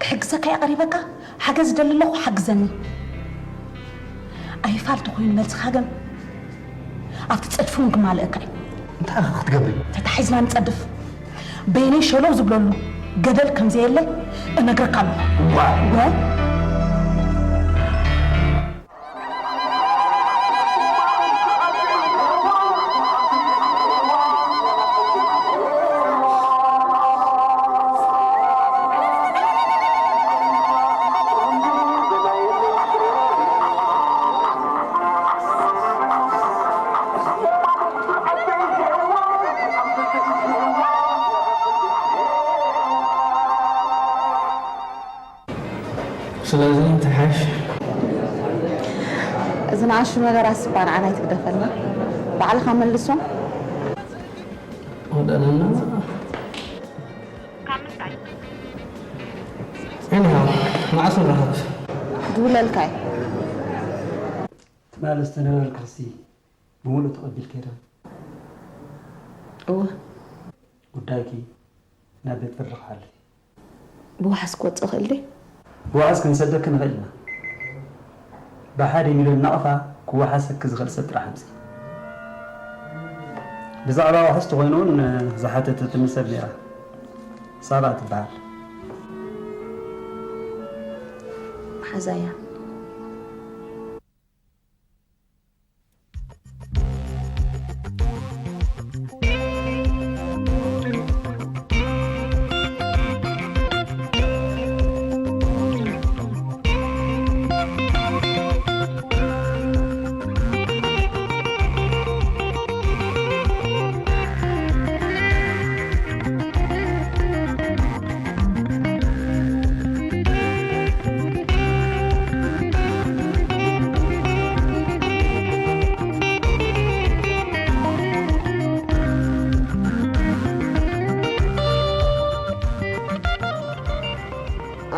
ክሕግዘካ እየ ቀሪበካ፣ ሓገዝ ደሊ ኣለኹ፣ ሓግዘኒ። ኣይፋል ተኾይኑ መልስኻ ግን ኣብቲ ጸድፊ እውን ክማልአካ እዩ። እንታይ ኢኻ ክትገብሪ? ተታሒዝና ንጸድፍ። በይነይ ሸለው ዝብለሉ ገደል ከም ዘየለ እነግረካ ኣለኹ። ዋ! ወ- ስለዚ እንታይ ሓይሽ? እዚ ንኣሽቱ ነገራት እባ ንዓና ኣይትግደፈልና። ባዕልኻ መልሶ። ወደለና። ካብ ምንታይ? Anyhow፣ መዓስ ንራኸብ? ድውለልካ እየ። ትማሊ ዝተነበረልክሲ ብምሉእ ተቐቢልክዮ ዶ? እወ። ጉዳይኪ ናብ ቤት ፍርዲ ክሓልፍ እዩ። ብዋሕስ ክወጽእ ይኽእል ድዩ? ብዋሕስ ክንሰደኪ ንኽእል ኢና። ብሓደ ሚልዮን ናቕፋ ክወሓሰኪ ዝኽእል ሰብ ጥራሕ ኣምጺ። ብዛዕባ ዋሕስ ተኾይኑ እውን ዝሓተተትኒ ሰብ ነይራ። ሳባ ትበሃል። ሓዛያ።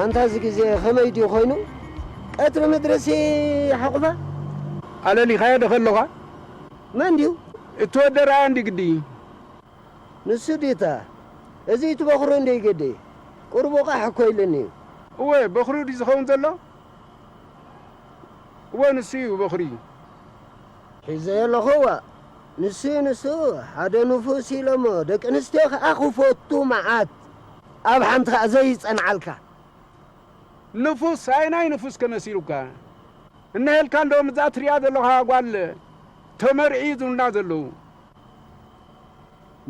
ኣንታ እዚ ግዜ ከመይ ድዩ ኮይኑ? ቀትሪ መድረሲ ሓቑፋ? ኣለሊኻዮ ዶ ከለኻ? መን ድዩ? እቲ ወዲ ርኣያ እንዲ ግዲ። ንሱ ዲታ? እዚ እቲ በኹሩ እንደ ይገደ። ቁርቡ ቃሕ እኮ ኢሉኒ እዩ። እወ፣ በኹሩ ድዩ ዝኸውን ዘሎ? እወ፣ ንሱ እዩ በኹሪ። ሒዘዮ ኣለኹ፣ እዋ። ንሱ እዩ፣ ንሱ። ሓደ ንፉስ ኢሎሞ፣ ደቂ ኣንስትዮ ከኣ ክፈቱ መዓት። ኣብ ሓንቲ ከኣ ዘይጸንዓልካ። ንፉስ፣ ኣየናይ ንፉስ ከመሲሉካ? እነሄልካ እንዶ ምዛ ትሪኣ ዘለኻ ጓል ተመርዒ ዝብሉና ዘለዉ።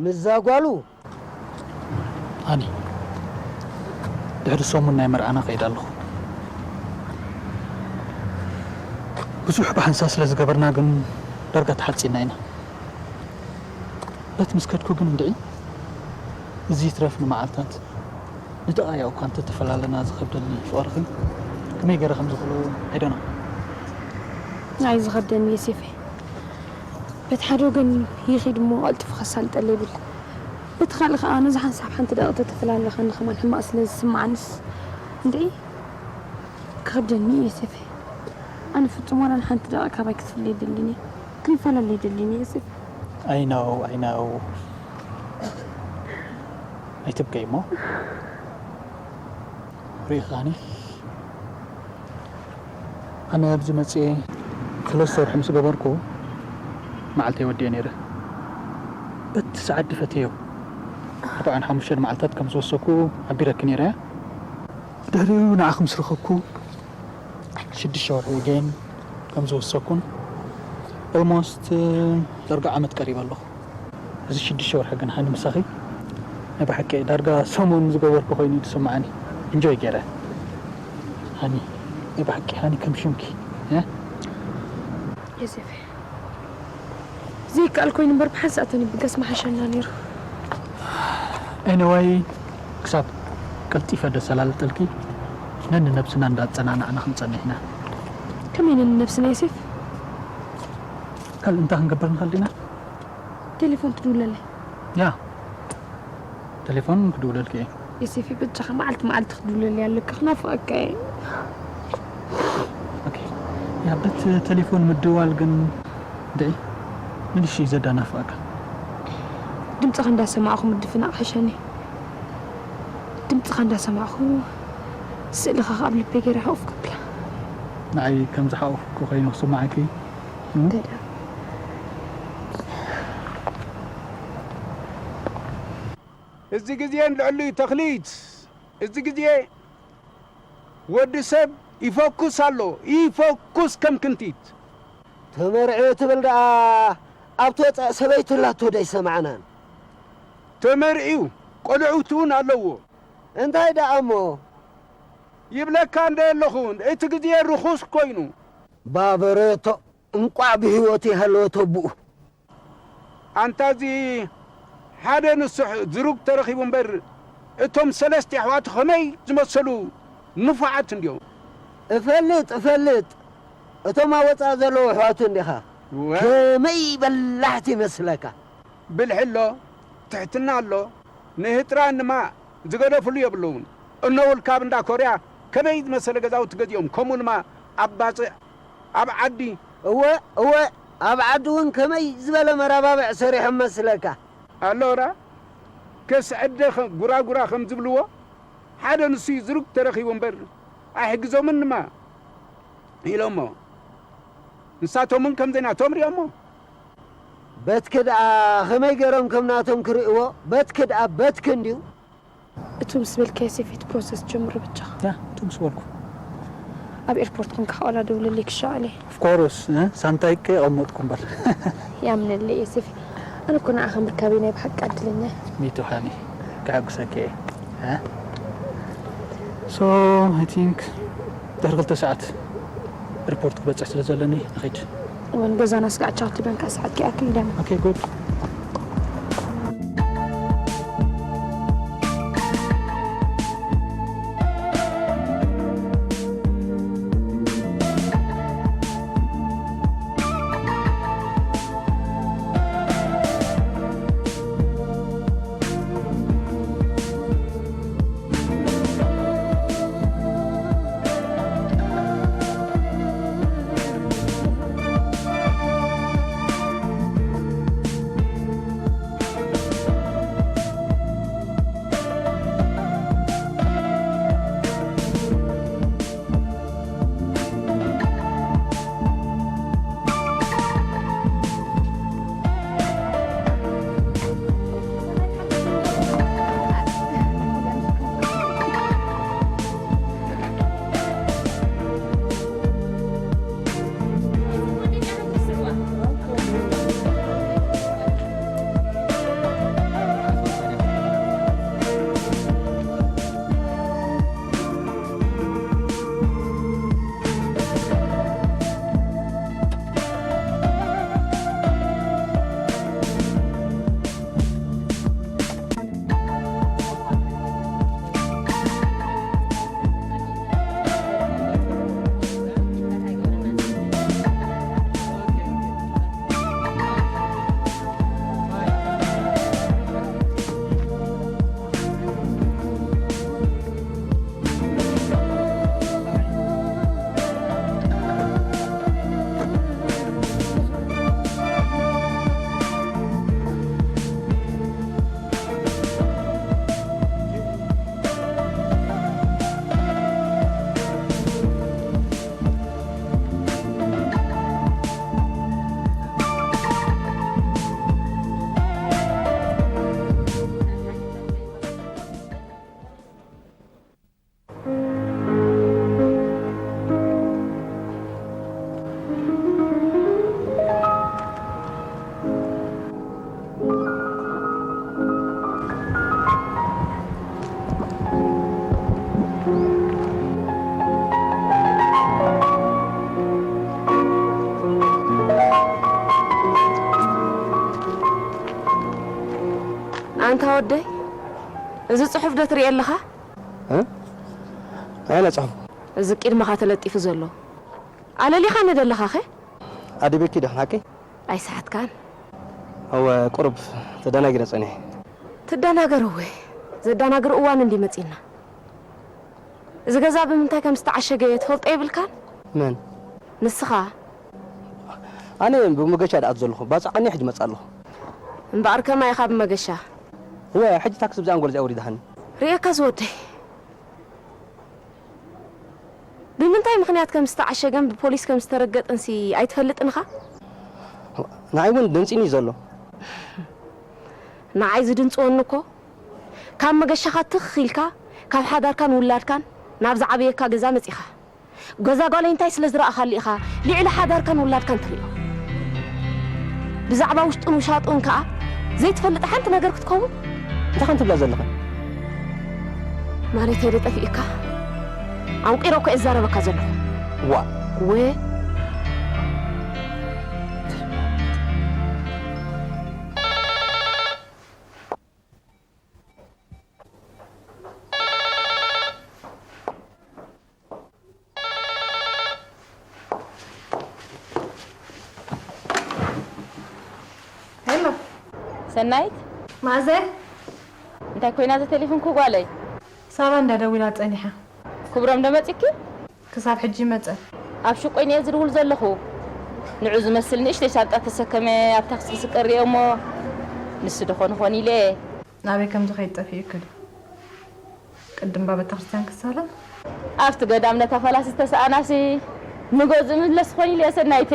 ምዛ ጓሉ? ሃኒ፣ ድሕሪ ሰሙን ናይ መርዓና ከይድ ኣለኹ። ብዙሕ ብሓንሳብ ስለ ዝገበርና ግን ዳርጋ ተሓጺና ኢና። በት ምስ ከድኩ ግን እንድዒ፣ እዚ ይትረፍ ንመዓልታት፣ ንደቓይቕ እኳ እንተተፈላለና ዝኸብደኒ ፍቕርኺ ከመይ ገይረ ከም ዝኽእሎ I don't know። ኣይ ዝኸብደኒ ዮሴፈይ። በቲ ሓደ ወገን ይኺድ እሞ ቀልጢፉ ከሳልጠለይ ይብል። በቲ ካልእ ከኣ ነዚ ሓንሳብ ሓንቲ ደቂቕ ተተፈላለኻኒ ከማን ሕማቕ ስለ ዝስምዓንስ እንድዒ ክኸብደኒ እዩ ዮሴፈይ። ኣነ ፍጹም ዋላ ንሓንቲ ደቂቕ ካባይ ክትፍለ ኣይደልን እየ። ክንፈላለ ኣይደልን እየ ዮሴፍ። I know, I know። ኣይትብከይ እሞ። ርኢኻኒ? ኣነ ኣብዚ መጽየ ሰለስተ ወርሒ ምስ ገበርኩ መዓልተይ ወዲኤ ነይረ። በቲ ሰዓት ድፈትየዮ ኣርባዓን ሓሙሽተን መዓልታት ከም ዝወሰኩ ሓቢረኪ ነይረ። ብድሕሪኡ ንዓኺ ምስ ረኸብኩ ሽዱሽተ ወርሒ ገይን ከም ዝወሰኩን almost ዳርጋ ዓመት ቀሪበ ኣለኹ። እዚ ሽዱሽተ ወርሒ ግን ሃኒ ምሳኺ ናይ ብሓቂ ዳርጋ ሰሙን ዝገበርኩ ኮይኑ እዩ ዝስምዓኒ። Enjoy ገይረ። ሃኒ፣ ናይ ብሓቂ ሃኒ ከም ሽምኪ፣ እ? ዮሴፍ፣ ዘይከኣል ኮይኑ እምበር ብሓንሳእ ተንብገስ ምሓሸና ነይሩ። Anyway፣ ክሳብ ቀልጢፈ ደሰላልጠልኪ ነንነብስና እንዳጸናናዕና ክንጸንሕ ኢና። ከመይ ነንነብስና ዮሴፍ? ካልእ እንታይ ክንገብር ንኽእል ዲና? ቴሌፎን ትድውለለይ? ያ፣ ቴሌፎን ክድውለልኪ እየ። ዮሴፍ፣ በጃኻ መዓልቲ መዓልቲ ክትድውለለይ ኣለካ፣ ክናፍቐካ እየ። ኦኬ። ያ፣ በት ቴሌፎን ምድዋል ግን ደይ፣ ምን እሺ ዘዳናፍኣካ? ድምፅኻ እንዳሰማዕኹ ምድፍናቕ ሕሸኒ። ድምፅኻ እንዳሰማዕኹ ስእልኻ ኣብ ልበይ ገይረ ሕቑፍ ክብላ። ንዓይ ከም ዝሓቑፍኩ ኮይኑ ክስምዓኪ? እም? ደዳ። እዚ ግዜ ንልዕሊ ተኽሊት፣ እዚ ግዜ ወዲ ሰብ ይፈኩስ ኣሎ፣ ይፈኩስ ከም ክንቲት። ተመርዕዮ ትብል ደኣ ኣብቲ ወጻኢ ሰበይቲ ኣላቶ ዶ ኣይሰማዕናን? ተመርዕዩ፣ ቆልዑት እውን ኣለዎ። እንታይ ደኣ እሞ? ይብለካ እንደ ኣለኹ፣ እቲ ግዜ ርኹስ ኮይኑ። ባበረቶ፣ እንቋዕ ብህይወት ይሃለወ ተቡኡ። ኣንታ እዚ ሓደ ንሱሕ ዝሩግ ተረኺቡ እምበር፣ እቶም ሰለስተ ኣሕዋቱ ኸመይ ዝመሰሉ ንፉዓት እንድዮም። እፈልጥ፣ እፈልጥ። እቶም ኣብ ወጻኢ ዘለዉ ኣሕዋቱ እንዲኻ። እወ። ከመይ በላሕቲ ይመስለካ። ብልሒ ኣሎ፣ ትሕትና ኣሎ፣ ንህጥራን ድማ ዝገደፍሉ የብለውን። እኖ ውልካ ኣብ እንዳ ኮርያ ከመይ ዝመሰለ ገዛውቲ ገዚኦም፣ ከምኡ ድማ ኣብ ባጽዕ፣ ኣብ ዓዲ። እወ፣ እወ፣ ኣብ ዓዲ እውን ከመይ ዝበለ መራባብዕ ሰሪሖም መስለካ። ኣሎራ፣ ከስዐደ ኸ-፣ ጉራጉራ ከም ዝብልዎ፣ ሓደ ንሱ እዩ ዝሩግ ተረኺቡ እምበር፣ ኣይሕግዞምን ድማ ኢሎሞ። ንሳቶም እውን ከም ዘይናቶም ሪኦሞ። በትኪ ደኣ ኸመይ ገይሮም ከም ናቶም ክርእይዎ? በትኪ ደኣ በትኪ እንድዩ። እቱ ምስ በልካዮ ሴፍ፣ እቲ ፕሮሰስ ጀምሮ ብቻ። ያ፣ እቱ ምስ በልኩ። ኣብ ኤርፖርት ኮንካ ሓዋላ ደውለለይ ክሻዓለ። ኦፍ ኮርስ፣ እ? ሳንታይ ከየቐመጥኩ እምበር። ያምነለይ እየ ሴፍ። ኣነ እኮ ንዓኻ ምርካበይ ናይ ብሓቂ ዕድለኛ እየ። ሚ ቱ ሃኒ፣ ከሐጉሰኪ እየ። እ? ሶ፣ ኣይ ቲንክ ድሕሪ ክልተ ሰዓት ኤርፖርት ክበጽሕ ስለ ዘለኒ ንኸይድ። እወ፣ ንገዛና ስጋዕ ቻው ትበን፣ ከኣ ሰዓት ክኣክል ደም። ኦኬ፣ ጉድ። ኣንታ ወደይ፣ እዚ ጽሑፍ ዶ ትርኢ ኣለኻ? እ? ኣየናይ ጽሑፍ? እዚ ቅድመኻ ተለጢፉ ዘሎ። ኣለሊኻኒ ደለኻኸ? ኣዲበኪ ዶ ሓቀይ? ኣይሰሓትካን። እወ፣ ቁሩብ ተደናጊረ ጸኒሐ። ትደናገር እወ። ዘደናግር እዋን እንዲ መጺና። እዚ ገዛ ብምንታይ ከም ዝተዓሸገ ትፈልጦ የብልካን? መን? ንስኻ። ኣነ ብመገሻ ደኣ ዘለኹ፣ ባጽዓኒ ሕጂ መጽእ ኣለኹ። እምበኣር ከማይ ኢኻ ብመገሻ? እወ፣ ሕጂ ታክሲ ብዛ ኣንጎል እዚኣ ወሪዳሃኒ። ርእየካ ዝወደይ። ብምንታይ ምኽንያት ከም ዝተዓሸገን ብፖሊስ ከም ዝተረገጠንሲ ኣይትፈልጥን ኢኻ? ንዓይ እውን ደንጺኒ እዩ ዘሎ። ንዓይ ዝድንጽወኒ እኮ፣ ካብ መገሻኻ ትኽ ኢልካ፣ ካብ ሓዳርካን ውላድካን ናብ ዝዓበየካ ገዛ መጺኻ። ገዛ ጓለይ እንታይ ስለ ዝረኣኻሉ ኢኻ ልዕሊ ሓዳርካን ውላድካን ትሪኦ? ብዛዕባ ውሽጡን ውሻጡን ከኣ ዘይትፈልጥ ሓንቲ ነገር ክትከውን? እንታይ ኸን ትብላ ዘለኻ? ማለተይ ዶ ጠፊእካ? ኣንቂረ እኮ እየ ዝዛረበካ ዘለኹ። ዋ። ወ- ሄሎ። ሰናይት? ማዘ? እንታይ ኮይና እዛ ቴሌፎንኪ ጓለይ? ሳባ እንዳ ደዊላ ጸኒሓ። ክብሮም ዶ መጺኪ? ክሳብ ሕጂ ይመጸ። ኣብ ሹቆይ እየ ዝድውል ዘለኹ። ንዑ ዝመስል ንእሽተይ ሻንጣ ተሰከመ ኣብ ታክሲ ክስቀር እየ እሞ ንሱ ዶ ኾን ኾን ኢለ። ናበይ ከም ዝኸይድ ጠፊኡኪ ድዩ? ቅድም ባ ቤተክርስትያን ክሳለም? ኣብቲ ገዳም ነታ ፈላሲ ዝተሰኣናሲ ንገዝኡ ምለስ ኾን ኢለ እየ ሰናይተ።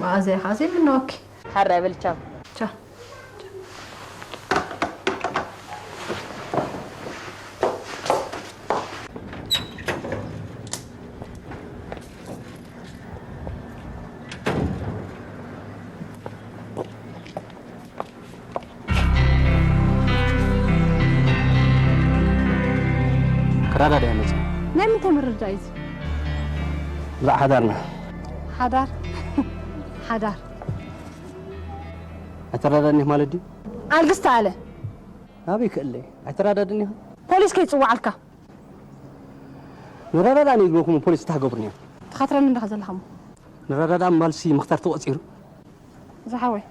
መኣዘ ኢኻ ዘይምነወኪ? ሓራይ በል ቻው። ቻው። ክራዳዳእ መጽእ። ናይ ምንታይ ምርድዳእ እዩ እዚ? ብዛዕባ ሓዳርና። ሓዳር? ሓዳር። ኣይተረዳድኒ ማለት ድዩ? ኣልግስቲ ኣለ። ናበይ ክእለ? ኣይተረዳድኒ ኢኻ? ፖሊስ ከይጽውዓልካ። ንረዳዳእ ንኢልኩም ፖሊስ እንታይ ክገብሩኒ እዮም? ትኸትረኒ እንዲኻ ዘለኻ እሞ። ንረዳዳእ እምባልሲ ምኽታር ተቖጺሩ። ዝሓወይ።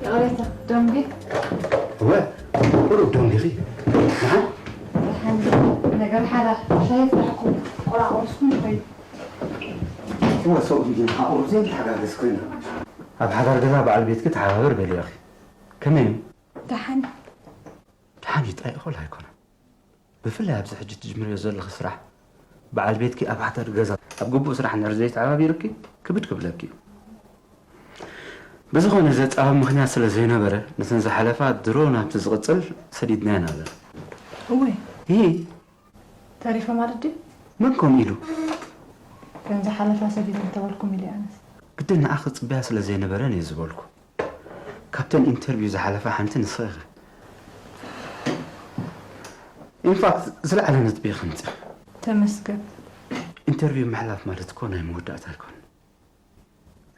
ይቕሬታ፣ ደንጊ? እወ፣ ቁሩብ ደንጊኺ። ንዓ? ደሓን፣ ነገር ሓዳር፣ ሻሂ ፍላሕኩም፣ ቆራቑርስኩም ይኸይድ። እወ፣ ሰብኡት እንዲና፣ ሓቑሩብ ዘይንተሓጋገዝ ኮይና። ኣብ ሓዳር ገዛ በዓል ቤትኪ ተሓባበር በልዮኺ። ከመይ እዩ? ደሓን። ደሓን እዩ ጥራይ እኹል ኣይኮነን። ብፍላይ ኣብዚ ሕጂ ትጅምርዮ ዘለኺ ስራሕ፣ በዓል ቤትኪ ኣብ ሓዳር ገዛ ኣብ ግቡእ ስራሕ እንድሕር ዘይተሓባቢሩኪ ክብድ ክብለኪ እዩ። ብዝኾነ ዘጻብብ ምኽንያት ስለ ዘይነበረ፣ ነተን ዝሓለፋ ድሮ ናብቲ ዝቕጽል ሰዲድናየን ኣለና። እወይ። ይሄ ተሪፈ ማለት ድዩ? መን ከምኡ ኢሉ? ከም ዝሓለፋ ሰዲድ እንተበልኩም ኢለ ኣነስ። ግድን ንዓኺ ክጽበያ ስለ ዘይነበረን እየ ዝበልኩ። ካብተን ኢንተርቪው ዝሓለፋ ሓንቲ ንስኺ ኢኺ። ኢንፋክት ዝለዓለ ነጥቢ ኢኺ ኣምጺእኺ። ተመስገን። ኢንተርቪው ምሕላፍ ማለት እኮ ናይ መወዳእታ ኣይኮነን።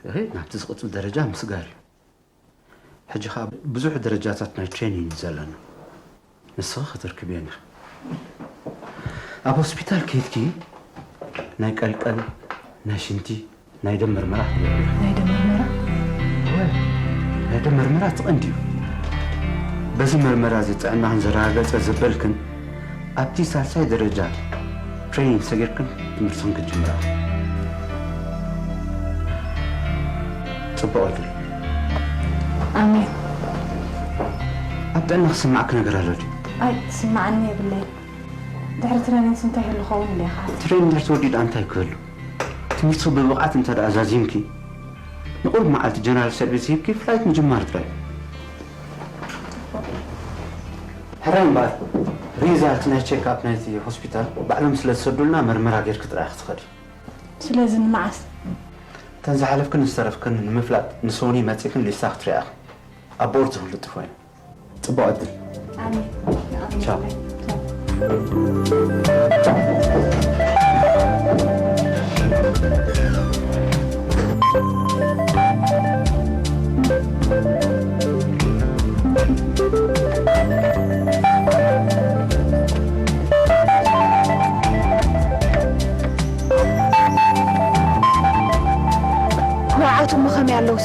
እኺ ናብቲ ዝቕጽል ደረጃ ምስጋር እዩ። ሕጂ ኸኣ ብዙሕ ደረጃታት ናይ ትሬኒንግ እዩ ዘለና። ንስኺ ክትርክብየን ኢኺ። ኣብ ሆስፒታል ከይድኪ ናይ ቀልቀል፣ ናይ ሽንቲ፣ ናይ ደም መርመራ ክትገብሪ ኢኺ። ናይ ደም መርመራ? እወ፣ ናይ ደም መርመራ እቲ ቀንዲ እዩ። በዚ መርመራ እዚ ጥዕናኽን ዘረጋገጸ ዘበልክን ኣብቲ ሳልሳይ ደረጃ ትሬኒንግ ሰጊርክን ትምህርትኽን ክትጅምራ። ጽቡቕ ዕድል። ኣሜን። ኣብ ጥዕና ክስማዕኪ ነገር ኣሎ ድዩ? ኣይ፣ ትስማዓኒ የብለይን። ድሕሪ ትሬኒንግስ እንታይ ይህሉ ኸውን ኢለ ኢኻ? ትሬኒንግ ድሕሪ ተወዲኡ ደኣ እንታይ ክህሉ? ትምህርትኺ ብብቕዓት እንተ ደኣ ዛዚምኪ፣ ንቑሩብ መዓልቲ ጀነራል ሰርቪስ ሂብኪ ፍላይት ምጅማር ጥራይ። ሕራይ እምበኣር፣ ሪዛልት ናይ ቼክ ኣፕ ናይቲ ሆስፒታል ባዕሎም ስለ ዝሰዱልና መርመራ ጌርኪ ጥራይ ኢኺ ትኸዲ። ስለዚ ንመዓስ? እተን ዝሓለፍክን ዝተረፍክን ንምፍላጥ ንሶኒ መጺእክን ሊስታ ክትሪኣ ኢኺ። ኣብ ቦርድ ዝኽልጥፍ ኮይኑ። ጽቡቕ ዕድል። ኣሜን። ቻው። ቻው።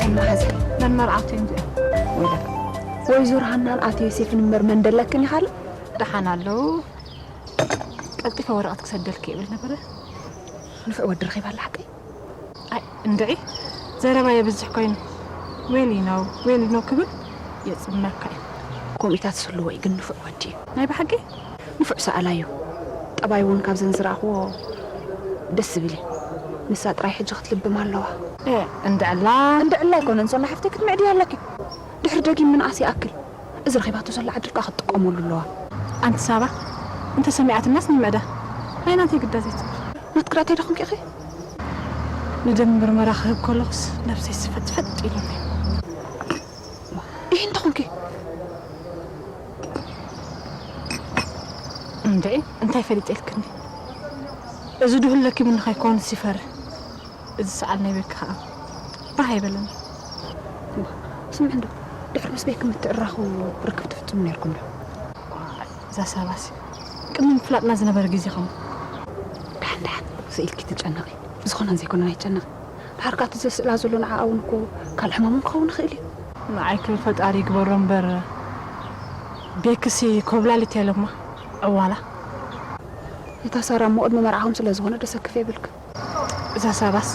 ሰማ ሓዘ። መን መርዓውቲ እዮም እዚኦም? ወይለክ። ወይ ዙር ሃናን ኣቶ ዮሴፍን እምበር መን ደለክን ይኻል? ደሓን ኣለዉ። ቀልጢፈ ወረቐት ክሰደልኪ ይብል ነበረ። ንፍዕ ወዲ ረኺባ ኣላ ሓቀይ? ኣይ፣ እንድዒ፣ ዘረባ የብዝሕ ኮይኑ፣ "ዌሊ ነው፣ ዌሊ ነው" ክብል የጽመካ እዩ። ከምኡታት ዝህልዎ እዩ፣ ግን ንፉዕ ወዲ እዩ። ናይ ብሓቂ? ንፉዕ ሰኣላይ እዩ። ጠባይ እውን ካብዘን ዝረኣኽዎ ደስ ዝብል እዩ። ንሳ ጥራይ ሕጂ ክትልብም ኣለዋ። እ፣ እንድዕላ። እንድዕላ ኣይኮነን፣ ሶና ሓፍተይ፣ ክትምዕድያ ኣለኪ። ድሕሪ ደጊም ምንኣስ ይኣክል። እዚ ረኺባቶ ዘላ ዕድል ከኣ ክትጥቀመሉ ኣለዋ። ኣንቲ ሳባ፣ እንተ ሰሚዓትናስ ንምዕዳ። ናይ ናተይ ግዳ ዘይትብል። ናትኪ ዳኣ እንታይ ደኹምኪ ኢኺ? ንደም ምርመራ ክህብ ከለኹስ ነብሰይ ስፈጥፈጥ ኢሉኒ። ይህ እንተ ኾንኪ? እንድዒ፣ እንታይ ፈሊጠ ኢልክኒ? እዚ ድሁል ለኪሙኒ ከይኮንስ ይፈርህ። እዚ ሰዓል ናይ ቤትካ ኸኣ ባህ ኣይበለኒ። ስምዒ እንዶ፣ ድሕሪ ምስ ቤት ምትእርራኹ ርክብ ትፍጽሙ ነይርኩም ዶ? እዛ ሳባሲ፣ ቅድሚ ምፍላጥና ዝነበረ ግዜ ኸም ደሓን ደሓን፣ ስኢልኪ ትጨነቒ። ብዝኾነን ዘይኮነን ኣይትጨነቒ። ድሓር ከኣ እቲ ዘስእላ ዘሎ ንዓኣ እውን እኮ ካልእ ሕማም እውን ክኸውን ይኽእል እዩ። ንዓይ ክብል ፈጣሪ ይግበሮ እምበር፣ ቤክሲ ኮብላሊት እያ ኢሎማ ዕዋላ። እታ ሳራ እሞ ቅድሚ መርዓኹም ስለ ዝኾነ ደሰክፍ የብልክ። እዛ ሳባስ፣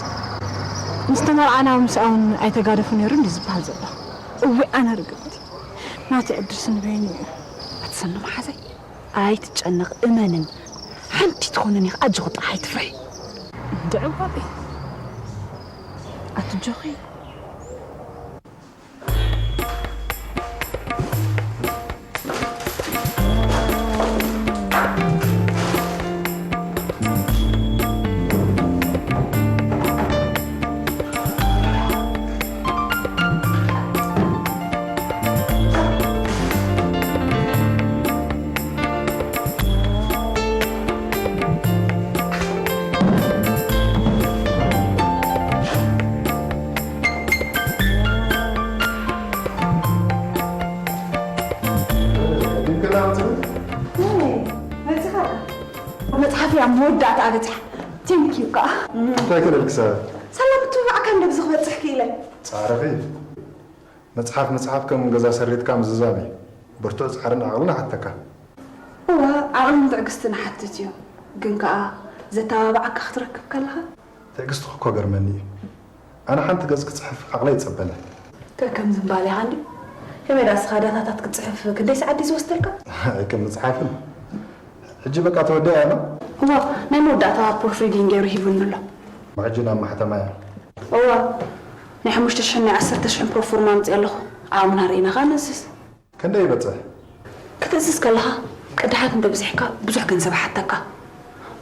ምስ ተመርዓና ምስኣ እውን ኣይተጋደፉ ነይሩ እንዲ ዝበሃል ዘሎ። እወ፣ ኣነ ርግምቲ። ናተይ ዕድልስ ንበይኑ እዩ። ኣትሰኑ መሓዘይ፣ ኣይትጨነቕ፣ እመንን። ሓንቲ ትኾንን ኢኻ፣ ኣጆኺ ጥራሕ ኣይትፍርሒ። እንድዒ ዋቢ። ኣትጆኺ። መጽሓፍ እያ መወዳእታ በጽሓ። ቴንክ ዩ ከኣ። እንታይ ክእለልክ ሰብ? ሰላም ትብባዕካ እንደ ብዚ ክበጽሕ ክኢለ። ጻዕርኺ። መጽሓፍ ምጽሓፍ ከም ገዛ ሰሪትካ ምዝዛም እዩ። ብርቱዕ ጻዕርን ዓቕልን ይሓተካ። እወ፣ ዓቕልን ትዕግስትን ይሓትት እዩ። ግን ከኣ ዘተባብዓካ ክትረክብ ከለኻ ትዕግስትኺ እኮ ገርመኒ እዩ። ኣነ ሓንቲ ገጽ ክጽሕፍ ዓቕለይ ኣይጸበንን። ከከም ዝምባሌኻ እንድዩ። ከመይ ደኣ እስኻ ዳታታት ክትጽሕፍ ክንደይ ሰዓት ድዩ ዝወስደልካ? ኣይከም ምጽሓፍን። ሕጂ በቃ ተወዲኣ እያ፣ ኖ? እዋ፣ ናይ መወዳእታ ፕሩፍ ሪዲንግ ገይሩ ሂቡኒ ኣሎ። ሕጂ ናብ ማሕተማ እያ። እዋ፣ ናይ ሓሙሽተ ሽሕን ናይ ዓሰርተ ሽሕን ፕሮፎርማ ኣምጺእ ኣለኹ። ዓቕምና ርኢና ኸኣ ንእዝዝ። ክንደይ ይበጽሕ? ክትእዝዝ ከለኻ ቅዳሓት እንተብዚሕካ ብዙሕ ገንዘብ ይሓተካ።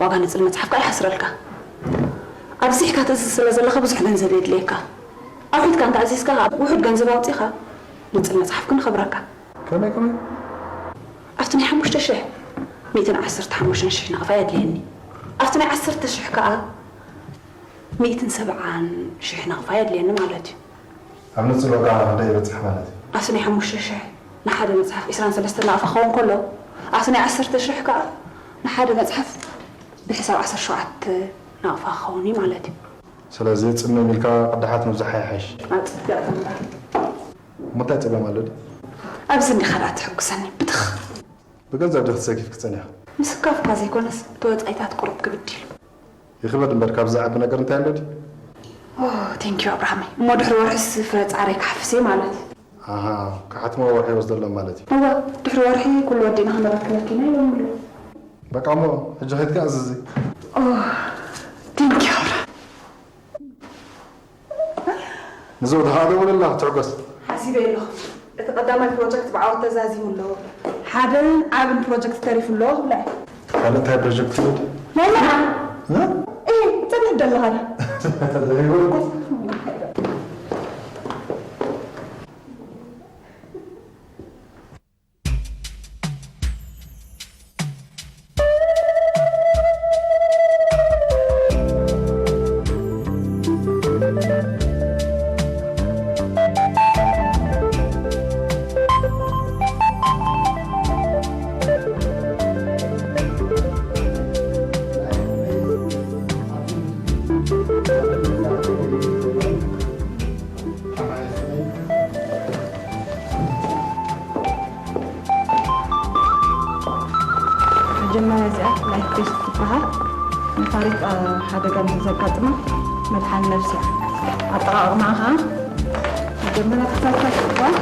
ዋጋ ንጽል መጽሓፍ ከኣ ይሓስረልካ። ኣብዚሕካ ትእዝዝ ስለ ዘለኻ ብዙሕ ገንዘብ የድልየካ። ኣውሒድካ እንተ ኣዚዝካ ከኣ ውሑድ ገንዘብ ኣውጺእኻ ንጽል መጽሓፍ ግን ይኸብረካ። ከመይ ከመይ? ኣብቲ ናይ ሓሙሽተ ሽሕ ሚእትን ዓሰርተ ሓሙሽተን ሽሕ ናቕፋ የድልየኒ። ኣብቲ ናይ ዓሰርተ ሽሕ ከኣ ሚእትን ሰብዓን ሽሕ ናቕፋ የድልየኒ ማለት እዩ። ኣብ ንጽል ዋጋ ክንደይ ይበጽሕ ማለት እዩ? ኣብቲ ናይ ሓሙሽተ ሽሕ ንሓደ መጽሓፍ ዕስራን ሰለስተን ናቕፋ ክኸውን ከሎ፣ ኣብቲ ናይ ዓሰርተ ሽሕ ከኣ ንሓደ መጽሓፍ ብሕሳብ ዓሰርተ ሸውዓተ ናቕፋ ክኸውን እዩ ማለት እዩ። ስለዚ ጽምም ኢልካ ቅዳሓት ምብዛሕ ይሓይሽ። ኣጽቢቕካ እምበር። እሞ እንታይ ጸገም ኣሎ ድዩ? ኣብዚ እንዲኻ ደኣ ትሕጉሰኒ፣ ብትኽ። ብገንዘብ ዶ ክትሰኪፍኪ ጸኒሕኪ? ምስካፍካ ዘይኮነስ፣ እቲ ወጻኢታት ቁሩብ ክብድ ኢሉ። ይኽበድ እምበር፣ ካብዚ ዝዓቢ ነገር እንታይ ኣሎ ድዩ? ኦ፣ ቴንክ ዩ ኣብርሃመይ። እሞ ድሕሪ ወርሒስ ፍረ ጻዕረይ ክሓፍስ እየ ማለት እዩ። ኣሃ፣ ክሓትሞ ወርሒ ይወስደሎም ማለት እዩ። እወ፣ ድሕሪ ወርሒ ኩሉ ወዲእና ክንረክበኪ ኢና ኢሎም ኣለዉ። በቃ እሞ፣ ሕጂ ኸይድካ እዝዚ። ኦ፣ ቴንክ ዩ ኣብርሃም። ንዘውዲ ኸኣ ደውለላ፣ ትዕገስ። ሓሲበ ኣለኹ። እቲ ቀዳማይ ፕሮጀክት ብዓወት ተዛዚሙ ኣሎ። ሓደን ዓብን ፕሮጀክት ተሪፉ ኣሎ ክብላ እየ። ካልእ እንታይ ፕሮጀክት ኣሎ? ናይ መርዓ። እ? እይ፣ ጸኒሕ ደለኻ ዳ? ዘይበልኩ። መጀመርያ እዚኣ ላይፍ ቬስት ትበሃል። ነፋሪት ሓደጋ ምስ ዘጋጥማ መድሓኒ ነፍሲ እያ። ኣጠቓቕማ ከዓ መጀመርያ ክትፈትሓ ይግባእ።